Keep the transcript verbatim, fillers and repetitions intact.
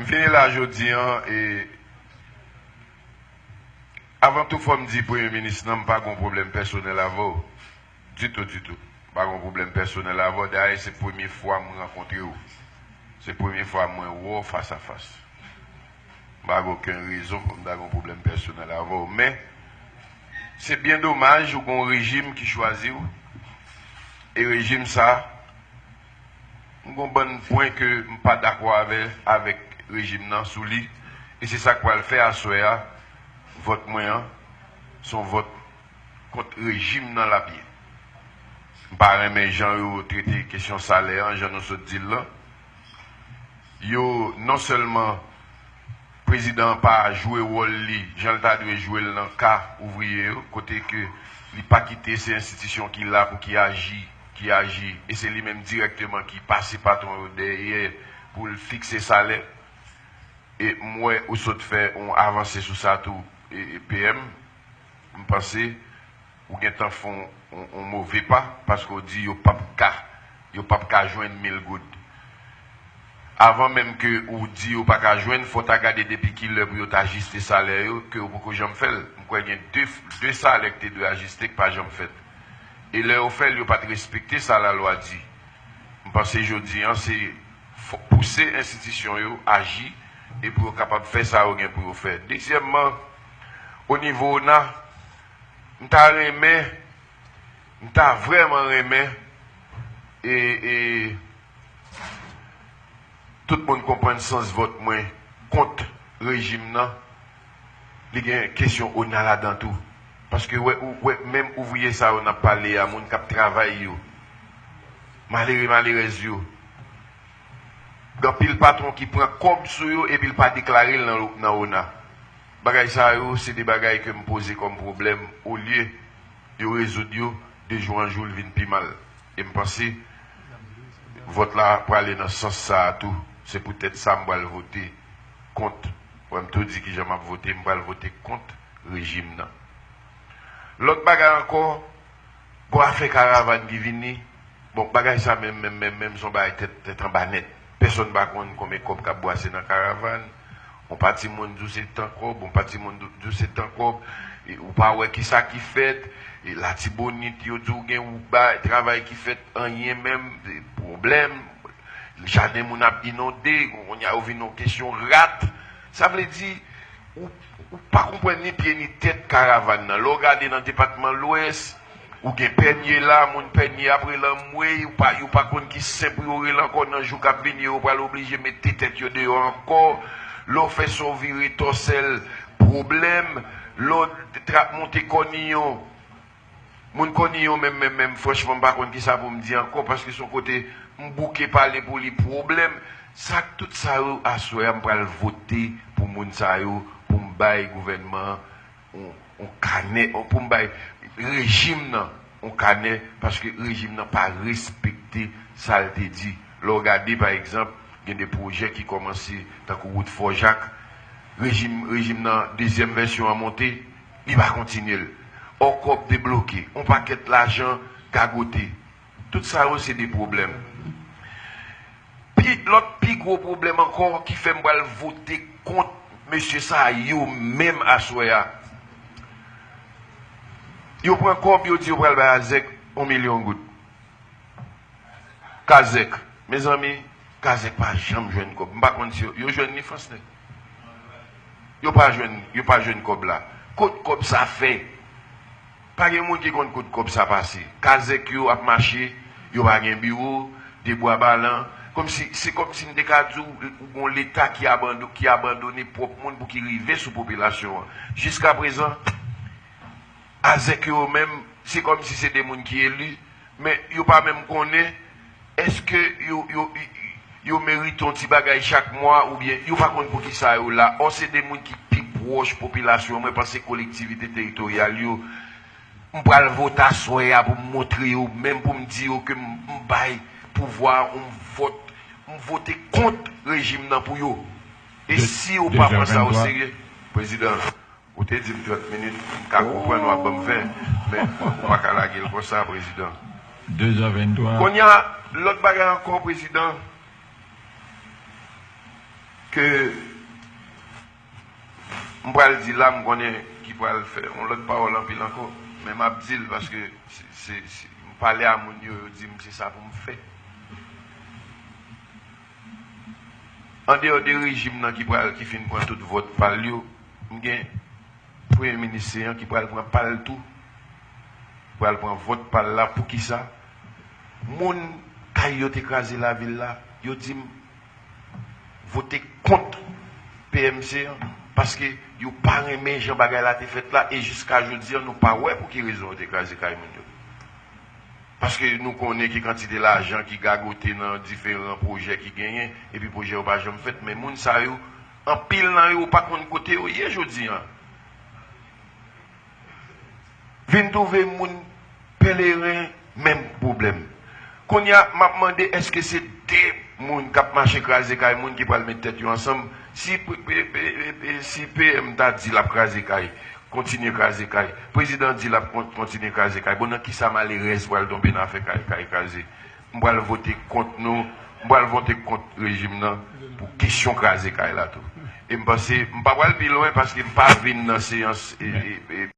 M vini la jodi an e avan tou fò m di premye minis lan m pa gon pwoblèm pèsonèl avè w. Ditou, ditou. M pa gon pwoblèm pèsonèl avè w. Dayè, se premye fwa m rankontre w. Se premye fwa mwen wè w fas a fas. M pa gen okenn rezon pou m ta gen yon pwoblèm pèsonèl avè w. Men, se byen domaj ou gen yon rejim ki chwazi w. E rejim sa, m gen yon bann pwen ke m pa dakò avè, avèk rejim nan sou li. E se sa k pral fè aswè a, vòt mwen an, se yon vòt kont rejim nan l ap ye. M pa renmen jan yo trete kesyon salè an, jan nou sot di l lan. Yo, non sèlman prezidan an pa jwe wòl li jan l ta dwe jwe l nan ka ouvriye yo, kote ke li pa kite se enstitisyon ki la pou ki aji, ki aji, e se li menm dirèkteman ki pase patwon yo dèyè pou l fikse salè. E m wè ou sot fè yon avanse sou sa tou, e, e, P M. M panse ou gentan fè yon, yon, yon move pa, paske w di yo p ap ka, yo p ap ka jwenn mil goud. Avan menm ke ou di yo pa ka jwenn, fò w ta gade depi ki lè pou yo ta ajiste salè yo, ke yo poko janm fè l. M kwè gen de, de salè ki te dwe ajiste ki pa janm fèt. E lè yo fè l, yo pa t respekte sa lalwa di. M panse jodi an, se fò, pouse enstitisyon yo aji e pou yo kapab fè sa yo gen pou yo fè. Dezyèmman, o nivo ona, m ta renmen, m ta vrèman renmen, e, e, tout moun konprann sans vòt mwen kont rejim nan, li gen kesyon ona ladan tou. Paske wè, ou, wè, menm ouvriye sa yo n ap pale a, moun k ap travay yo, malere, malerèz yo, gen anpil patwon ki pran kòb sou yo epi l pa deklare l nan, nan ona. Bagay sa yo, se de bagay ke m poze kòm pwoblèm, olye yo rezoud yo, de jou an jou, l vin pi mal. E m panse, vòt la prale nan sans sa a tou. Se poutèt sa m pral vote kont. Wè, m tou di kijan m ap vote, m pral vote kont rejim nan. Lòt bagay ankò, gon afè karavàn ki vini. Bon, bagay sa menm, menm, menm, menm, se yon bagay tèt, tèt anba nèt. Pèsonn pa konn konbyen kòb k ap bwase nan karavàn. Yon pati moun di w se tan kòb, yon pati moun di w se tan kòb. E ou pa wè kisa ki fèt. E Latibonit, yo di w gen ou bay travay ki fèt, anyen menm, e pwoblèm. Jaden moun ap inonde, kounye a yo vin yon kesyon rat. Sa vle di, ou, ou pa konprann ni pye ni tèt karavàn nan. Lè w gade nan depatman Lwès, ou gen Pènye la, moun Pènye ap rele anmwey, ou pa, yo pa konn ki sen pou yo rele ankò. Nan jou k ap vini yo, yo pral oblije mete tèt yo deyò ankò. Lè w fè sa w vire Tòsèl, pwoblèm. Lè w tra-, monte Kòniyon, moun Kòniyon menm, menm, menm, franchman, m pa konn kisa pou m di ankò, paske se yon kote m bouke pale pou li, pwoblèm. Sa, tout sa yo, aswè a, m pral vote pou moun sa yo, pou m bay gouvènman an yon, yon kanè, pou m bay rejim nan yon kanè, paske rejim nan pa respekte sa l te di. Lè w gade, pa egzanp, gen de pwojè ki kòmanse, tankou wout Fò Jak, rejim, rejim nan dezyèm vèsyon an monte, li pa kontinye l. Ò kòb debloke, yon pakèt lajan gagote. Tout sa yo se de pwoblèm. Pi, lòt pi gwo pwoblèm ankò ki fè m pral vote kont mesye sa yo menm aswè a. Yo pran kòb, yo di yo pral bay Azèk yon milyon goud. Kazèk, mezanmi, Kazèk pa janm jwenn kòb. M pa konn si yo, yo jwenn li, Frans nèg. Yo pa jwenn, yo pa jwenn kòb la. Kot kòb sa fè? Pa gen moun ki konn kot kòb sa pase. Kazèk yo ap mache, yo pa gen biwo, de bwa balan. Kòmsi, se kòmsi m te ka di w, ou gon Leta ki abando-, ki abandone pwòp moun pou ki rive sou popilasyon an. Jiskaprezan, Azèk yo menm, se kòmsi se de moun ki eli, men yo pa menm konnen èske yo, yo, yo merite yon ti bagay chak mwa oubyen yo pa konn poukisa yo la. Ò, se de moun ki pi pwòch popilasyon an. Mwen panse kolektivite teritoryal yo, m pral vote aswè a pou m montre yo, menm pou m di yo ke m, m bay pouvwa a yon vòt, m vote kont rejim nan pou yo. E si yo pa pran sa oserye, Prezidan, ou te di m trant minit, m ka konprann w ap ban m ven, men ou pa ka lage l konsa, Prezidan. Kounye a, lòt bagay ankò, Prezidan, Ke m pral di la, m konnen ki pral fè yon lòt pawòl anpil ankò, men m ap di l paske se, se, se, m pale a moun yo, yo di m se sa pou m fè. Andeyò de rejim nan ki pral, ki fin pran tout vòt pa l yo, m gen Premye Minis Seyan ki pral pran pa l tou, pral pran vòt pa l la. Poukisa? Moun kay yo te kraze lavil la, yo di m vote kont P M C an, paske yo pa renmen jan bagay la te fèt la, e jiska jodi an, nou pa wè pou ki rezon yo te kraze kay moun yo. Paske nou konnen ki kantite lajan ki gagote nan diferan pwojè ki genyen, epi pwojè yo pa janm fèt, men moun sa yo, anpil nan yo, ou pa konn kote yo ye jodi an. Vin twouve moun Peleren, menm pwoblèm. Kounye a, m ap mande, èske se de moun k ap mache kraze kay moun ki pral met tèt yo ansanm? Si, pe- pe- pe- pe- si P M ta di l ap kraze kay, kontinye kraze kay, prezidan di l ap kon- kontinye kraze kay, bon, nan kisa malerèz pral tonbe nan afè kay, kay kraze? M pral vote kont nou, m pral vote kont rejim nan pou kesyon kraze kay la tou. E m panse, m pa pral pi lwen paske m pa vin nan seyans e, e, e,